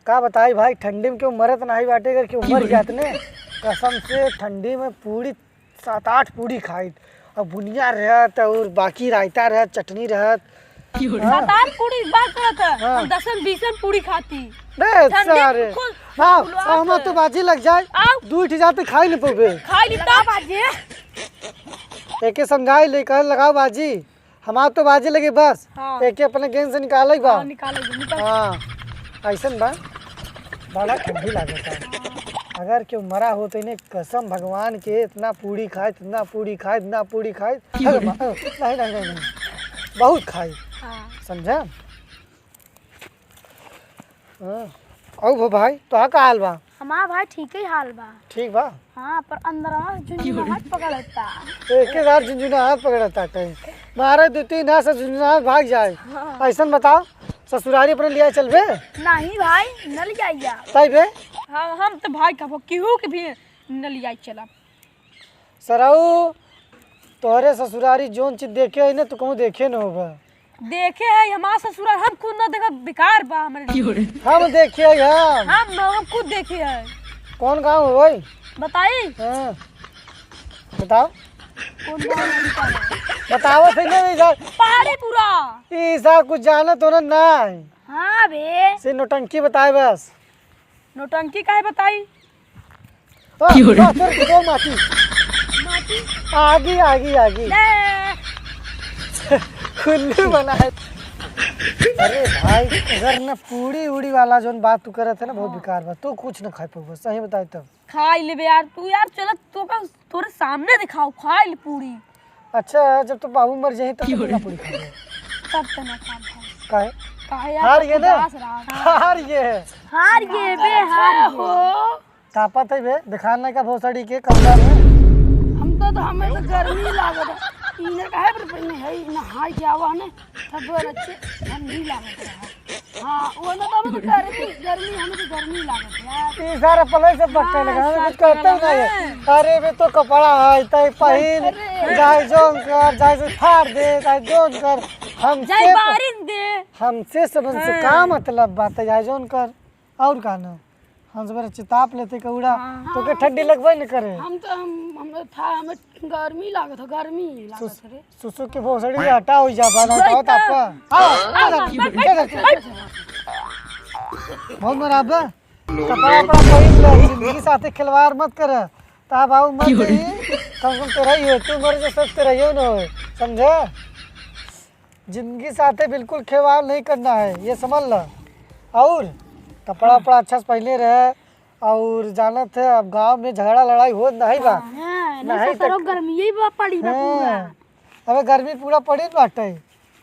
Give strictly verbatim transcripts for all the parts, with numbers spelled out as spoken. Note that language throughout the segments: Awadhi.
का बताई भाई, ठंडी में केहू मरत नाही बाटे, अगर केहू मर जात ने, कसम से ठंडी में पूड़ी, सात आठ पूड़ी खाइत, और बुनिया रहत, और बाकी रायता रहत, चटनी रहत। हाँ। सात आठ पूड़ी की बात करत है, हाँ। हम दसन बीसन पूड़ी खाती। बे ठंडी में सारे। खुल-, हाँ, खुलवा हमार के। तो बाजी लग जाए, आउ। दू ठे जाते खाई न पउबे। खाई ली तब। बाजी। एके समझाई ले, कहन लगाओ बाजी। हमार तो बाजे लगे बस। हाँ। एके अपने गेंद से निकाले बा। हाँ, निकाले बा, निकाल। हाँ, अइसन बा, बड़ा ठंडी लागत है। अगर केहू मरा होत ने, कसम भगवान के, इतना पूड़ी खाइत, इतना पूड़ी खाइत, इतना पूड़ी खाइत। अरे बा-, अ, नहीं, नहीं, नहीं, नहीं, बहुत खाइत। हाँ। समझा? हाँ। अउ हो भाई, तोहार का हाल बा? हमार भाई ठीक ही हाल बा। ठीक बा? हाँ, पर अंदरवा से झुनझुनाहट पकड़ता। एके साथ झुनझुनाहट पकड़ता कहीं। मारे दू तीन हाथ से झुनझुनाहट भाग जाए। हाँ। अइसन बताओ, ससुरारी अपने लिया चलबे? नहीं भाई, न ले जाइया। तई बे? हाँ, हम तो भाई का केहू के भी न ले जाई चलब। सरऊ, तोहरे ससुरारी जौन चीज देखे है ना, तू कहूँ देखे न होबा। देखे है हमार ससुरार, हम खुद न देखा, बेकार बा हमरे लिए। हम देखे है, हम। हम न, हम खुद देखे है। कौन गाँव है भाई? बताई? हाँ, बताओ। कौन गाँव है, बताओ। बताओ थे ना, ई सार। पहाड़ी पूरा। ई सार कुछ जानत हो ना, नहीं। हाँ बे। से नौटंकी बताए बस। नौटंकी काहे बताई? ओ, की हो रे? ओ, तोर के दो माटी। माटी? आगी, आगी, आगी। ले। कुल्लू बना है। अरे भाई, अगर न पूड़ी उड़ी वाला जौन बात तू करत है ना, बहुत हाँ। बेकार बा। तू कुछ न खाई पउबा, सही बताई तब। खाई लेबे यार, तू यार चलत, तो का तोरे सामने दिखाओ, खाई ले पूड़ी। अच्छा, जब तो बाबू मर जाही, तब तो ना पूरी खाबे। तब तो ना खाब हम। काहे? काहे यार, हार गए ना? उदास रहा। हार गए। हार गए बे, हार गए। तापत है बे, दिखान नहीं का भोसड़ी के कमरा में। हम तो, तो हमें तो गर्मी लागत है। इन्हें काहे पर पहने है, नहाई के आवा ने, तब अच्छे ठंडी लागत रहा। हाँ, वो ना तो हमें तो गर्मी, गर्मी, हमें तो गर्मी लागत है यार। ई सारा पलाई से बक्का हाँ, लगा, हमें कुछ कहते ही नहीं है। अरे बे तो कपड़ा है, तय पहिन, अरे। जाए जौन कर, जाए से फाड़ दे, जाए जौन कर। हमसे जाए बारिश दे। हमसे सबन से हाँ। का मतलब बात है, जाए जौन कर। और का ना? हम सब चिताप लेते कौड़ा, हाँ। तो के ठंडी लगबे न करे। हम तो, हम, हम था, हमें गर्मी लागत है, गर्मी लागत सुस-, है रे। सुसु के भोसड़ी हटा हो जा, बना वही तो तो। तापा। आओ, आओ, आओ, आओ, बैठ, बैठ, बैठ, बैठ। बहुत मराब बा। कपड़ा, कपड़ा पहिन ले, जिंदगी साथे खिलवाड़ मत कर। ता बाबू मर क्यों रे? गई, कम से कम तेरा ही है, तू मर जा, सब तेरा ही न होए, समझे? जिंदगी साथे बिल्कुल खिलवाड़ नहीं करना है, ये समझ ला। और कपड़ा, हाँ। उपड़ा अच्छा से पहने रहे, और जानत है, अब गाँव में झगड़ा लड़ाई होत नहीं बा। हाँ, नहीं नहीं तो तो सरो गर्मी यही बा, पड़ी बा हाँ। पूरा। अबे गर्मी पूरा पड़ी बाटे,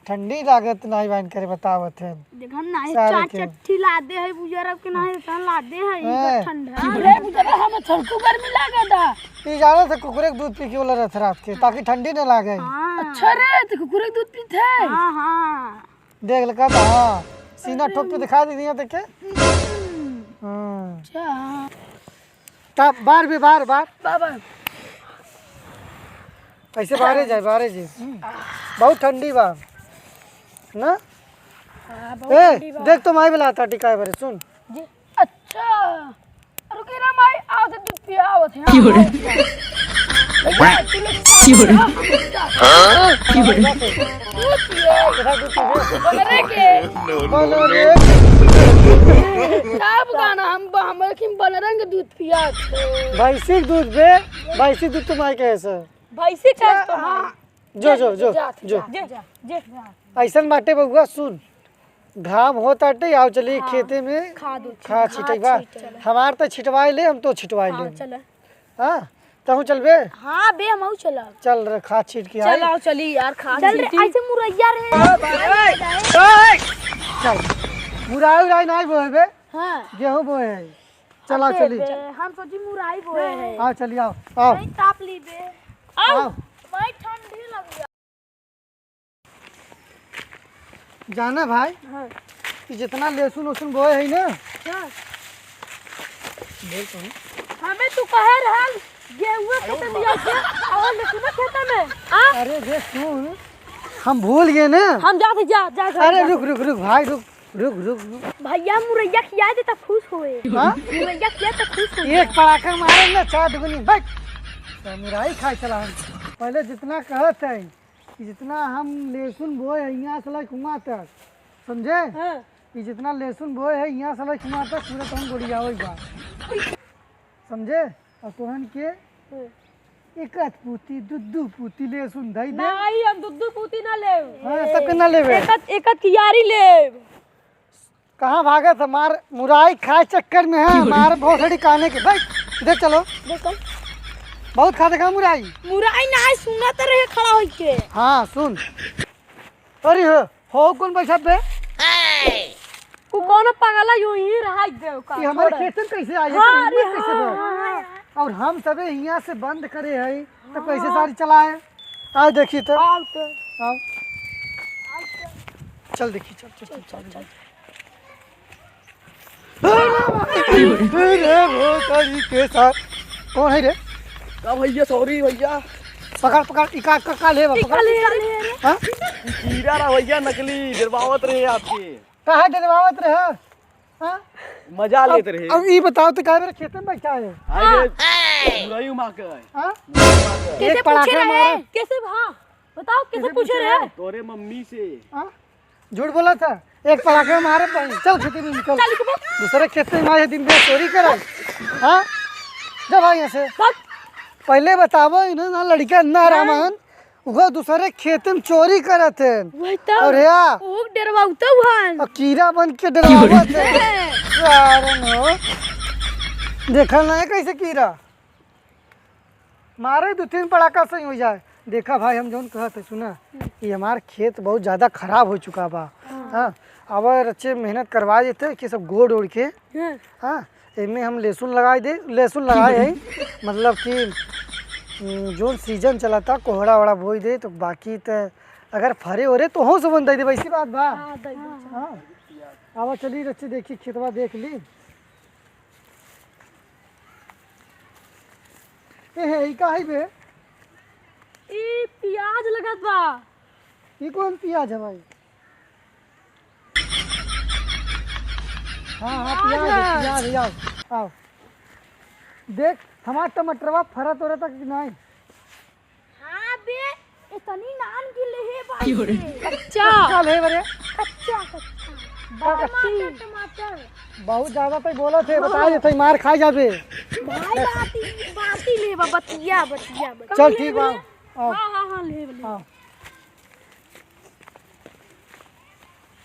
ठंडी लागत नहीं बाइन करे बतावत है। देखन नहीं सारे चार के। चट्ठी लादे है बुजुर्ग के नहीं इतना लादे है, ई हाँ। बा ठंडा। अरे बुजुर्ग, हमें थोड़को गर्मी लागत है। ई जानत है कुकुरे के दूध पी के वाला रहत रात के, ताकि ठंडी न लागे। हाँ। अच्छा रे, तो कुकुरे के दूध पीते हैं? हाँ, हाँ। देख लगा था, हाँ। सीना ठोक के दिखा दी दिया देखे। हम्म। हाँ। अच्छा। ता बार भी बार, बार। बाबा। ऐसे बाहरे जाए, बाहरे जी। हम्म। बहुत ठंडी बा। ना? हाँ, बहुत ए, ठंडी बा। देख तो माई बुलाता टिकाए बारे, सुन। जी। अच्छा। रुके ना माई, आओ तो दूध पियावत है। की हो रे? भैया, तू लोग की हो रे? हाँ, हम लोग जाते हैं। हाँ? की हो रे? दूध पिए। बनरे के। बनरे। सब गाना हम, हम लेकिन बनरंग दूध पिया थे। भैंसी के दूध बे, भैंसी दूध तो माई के है सर। भैंसी का तो हाँ। जो, जो, जो, जा, जो। जा, जा, जा, जा। ऐसन बाटे बबुआ, सुन। घाम होत आटे, आओ चली हाँ, खेते में खाद उद खाद छिटे। छिटई बा। खाद छिटे। हमार त छिटवाई ले, हम तो छिटवाई हाँ, ले। चले। हाँ, तहूँ चलबे? हाँ बे, हमहूँ चलब। चल रे, खाद छीट के चल आई। आओ, चली यार, खाद चल रे, छीटी। ऐसे मुरैया रे। चल, मुराई उराई नाई बोए बे। हाँ। गेहूँ बोए है। चल आओ, अबे चली। बे, हम सोची मुराई बोए है। हाँ, चली आओ, आओ। नहीं, ताप ली बे। आओ। आओ। भाई, ठंडी लग गया। जाना भाई, हाँ। कि जितना लहसुन उसुन बोए है ना, हाँ। बोल तो। हमें तू कहे रहल, गेहुआ खेत में जाके, और लहसुन खेत में, आ? अरे बे सुन, हम भूल गए ना। हम जाते, जा, जा, जा, अरे जा। रुक, रुक, रुक भाई, रुक। रुक, रुक, रुक। भइया, मुरइया खिया दे त खुश होए। हाँ? मुरइया खिया त खुश होए। एक पड़ाका मारे ना, चार दुगुनी, बैठ। तो मुरई खाए चला हम। पहले जितना कहत है कि जितना हम लहसुन बोए है, यहाँ से लेके हुआं तक, समझे? हाँ। कि जितना लहसुन बोए है, यहाँ से लेके हुआं तक पूरा तो हम गोड़ियावे बा। समझे? और तोहन के हम्म। एकत पूती, दुद्दू पूती लहसुन धई दे। नहीं, हम दुद्दू पूती ना लेब। हाँ, तब के ना लेबे? एकत, एकत कियारी लेब। कहाँ भागत है? मार मुराई खाए चक्कर में है, मार भोसड़ी काने के। बैठ, इधर चलो। देखो। बहुत खाते का मुराई? मुराई ना है, सुनत रहे खड़ा होई के। हाँ, सुन। अरे हो, हो कौन बैठा बे? तू कौनो पागल है, यूं ही रहा दे का, ये हमारे छोड़। खेत में कैसे आई है? हाँ, तेरी अरे हिम्मत कैसे हाँ, बे? हाँ, हाँ। और हम सबे हियां से बंद करे है, तो कैसे हाँ। सारी चलाए? आओ देखी तो। आओ तो। आओ। चल देखी, चल, चल, चल, चल, चल। अरे वो तारी के साथ। कौन है रे? का भइया, sorry भइया। पकड़, पकड़, ई का, का, का लेबा, ई पकड़। का ले रे? हाँ? ई कीड़ा रहा भइया, नकली, डरवावत रहे आपके। काहे डरवावत रहे? हाँ? मजा लेत रहे। अब ई बताओ तो का मेरे खेत में बैठा है? अरे, मुरई उमा के है। हाँ? मुरई उमा के। कैसे एक पड़ाका पूछे रहे? मारो। कैसे, हाँ? बताओ, कैसे कैसे पूछे पूछे रहे? रहे? तोरे मम्मी से। हाँ? झूठ बोला था। एक पड़ाका मारे भाई। चल खेते में निकल। चल, निकल। दूसरे खेते में आए दिन में चोरी करे। हाँ? जा भाई यहाँ से। भाग। पहले बतावो इन्हें ना लड़का ना हाँ। रामान। वो दूसरे खेते में चोरी करत है। वही तो। और या? वो डरवाउता हुआ है। और कीड़ा बन के डरावत है। हैं। कारण हो। देखल ना है कैसे कीड़ा? मारे दो तीन पड़ाका सही हो जाए। देखा भाई, हम जौन कहत है, सुना, हम्म। ये हमार खेत बहुत ज्यादा खराब हो चुका बा। हाँ। हाँ, अब अच्छे मेहनत करवा देते कि सब गोड़ ओड़ के, हाँ। हाँ, एमे हम लहसुन लगाए दे, लहसुन लगाए है, मतलब कि, हम्म, जौन season चलता, कोहड़ा ओहड़ा बोई दे, तो बाकी त अगर फरे ओरे तो हो सुमन दे दे, वैसी बात बा। हाँ, दे दे। हाँ, अब चली रच्ची देखी, खेतवा देख ली। ए हे, ई का है बे? ई पियाज लगत बा। ई कौन पियाज है भाई? हाँ, हाँ, पियाज पियाज है, है। पियाज, पियाज। आओ। देख, हमार टमाटरवा फरत ओरत कि नहीं? हाँ बे, इतनी नाम की लेहे बाटे। कच्चा। कच्चा लेहे बरे? कच्चा, कच्चा। बाकी टमाटर, टमाटर। बहुत ज्यादा तो बोलत है, हाँ। बता देते, मार खा जाबे। भाई, बाती, बाती लेबा, बतिया, बतिया, बतिया। चल, ठीक बा। आओ। हाँ, हाँ, हाँ, लेब, लेब। हाँ।